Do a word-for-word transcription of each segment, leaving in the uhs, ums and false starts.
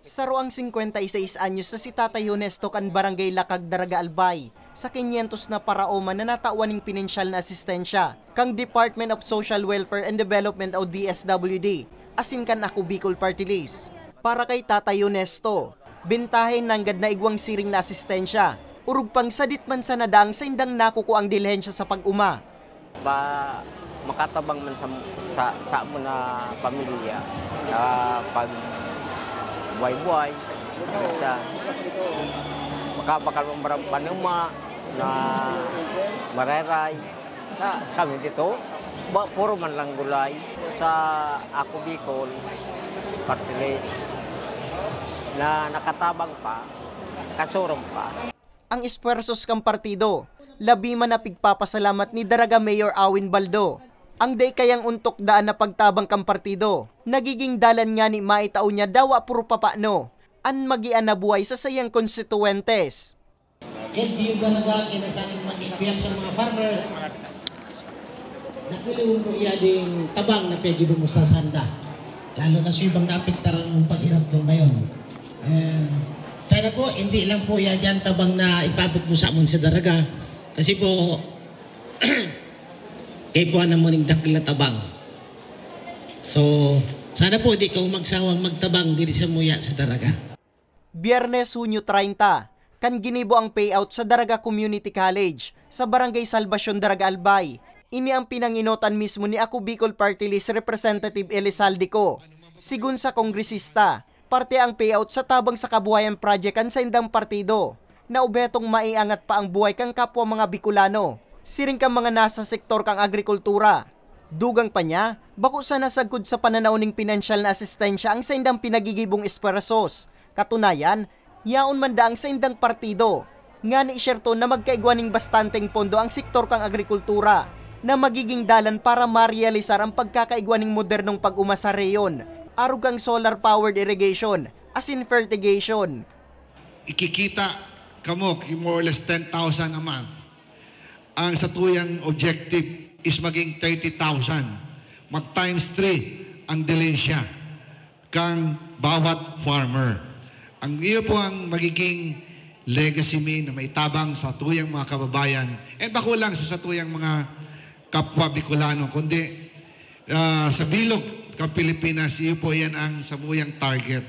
Saro ang singkwenta y seis anyos na si Tatay Honesto kan Barangay Lakag, Daraga Albay, sa kinyentos na paraoma na natawan nin pinansyal na asistensya kan Department of Social Welfare and Development o D S W D, asin kan Ako Bicol Party List. Para kay Tatay Honesto, bentahe nanggad na igwang siring na asistensya, orog pang sadit man sana daang saindang nakukuang dilihensya sa pag-oma. Ba, makatabang man sa, sa, sa amo na pamilya, sa pagbuhay-buhay, sa makabakal man barang panuma na mararay. Sa kami dito, ba, puro man lang gulay. Sa Ako Bicol, Party List, na nakatabang pa, kasurong pa. Ang esfuerzos kan partido, labi man na pigpapasalamat ni Daraga Mayor Awin Baldo. Ang dai kayang ontok daan na pagtabang kan partido, nagiging dalan ngani maitao niya dawa puro papano an magian na buhay sa saiyang konstituwentes. L G U Daraga, kinasaning mag-ipiyak sa mga farmers. Nakuliwan po iya ding tabang na pwede mo sa sanda. Lalo na sa ibang naapektaran ng paghirap ng ngayon. And sana po, hindi lang po iya dyan tabang na ipabot mo sa amon sa Daraga. Kasi po, kay po naman yung dakil na tabang. So, sana po di ka magsawang magtabang diri sa muya sa Daraga. Biyernes, Hunyo treinta, kan ginibo ang payout sa Daraga Community College, sa Barangay Salvacion, Daraga Albay. Ini ang pinanginotan mismo ni Ako Bicol Party List Representative Elizalde Co. Sigon sa kongresista, parte ang payout sa tabang sa kabuhayan project kan saindang partido, na obhetong maiangat pa ang buhay kan kapwa mga Bicolano, siring kan mga nasa sektor kan agrikultura. Dugang pa niya, bako sana sagkod sa pananaw ning pinansyal na asistensya ang saindang pinagigibong esfuerzos. Katunayan, yaon man daang saindang partido, ngani siyerto na magkaigwa ning bastanteng pondo ang sektor kan agrikultura na magiging dalan para marealisar ang pagkakaigwa ning modernong pag-oma sa rehiyon, arog kan solar-powered irrigation asin fertigation. Ikikita kamo ki more or less ten thousand a month. Ang satuyang objective is maging thirty thousand. Mag times three ang dilihensya kan bawat farmer. Ang iyo po ang magiging legacy mi na maitabang sa tuyang mga kababayan, and bako lang sa satuyang mga kapwa Bicolano, kundi, ah, sa bilog kan Pilipinas, iyo po yan ang samuyang target.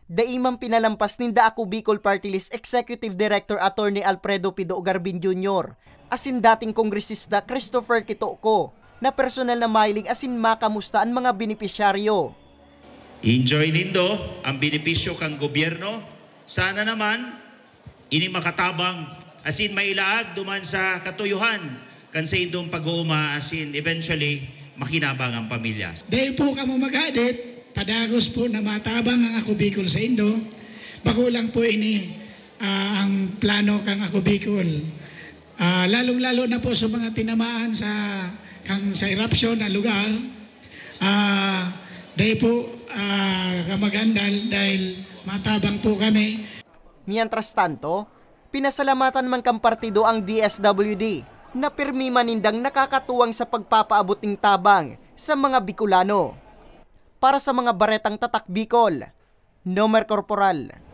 Dai man pinalampas ninda Ako Bicol Party List Executive Director Attorney Alfredo Pido Garbin Junior asin dating Kongresista Christopher Quitoco na personal na mahiling asin makamusta an mga benepisyaryo. I-enjoy nindo ang benepisyo kan gobyerno. Sana naman ini makatabang asin mailaag duman sa katuyohan kan saindong pag-ooma asin eventually makinabang ang pamilya. Dai po kamo maghadit, padagos po na matabang ang Ako Bicol saindo. Bako lang po ini, ah, ang plano kan Ako Bicol. Ah, lalong-lalo na po sa mga tinamaan sa, kan, sa eruption na lugar. Ah, dai po, ah, ka mag-andal dahil matabang po kami. Mientras tanto, pinasalamatan man kan partido ang D S W D na pirmi man nindang nakakatuwang sa pagpapaabot nin tabang sa mga Bicolano. Para sa mga baretang Tatak Bicol, Nomer Corporal.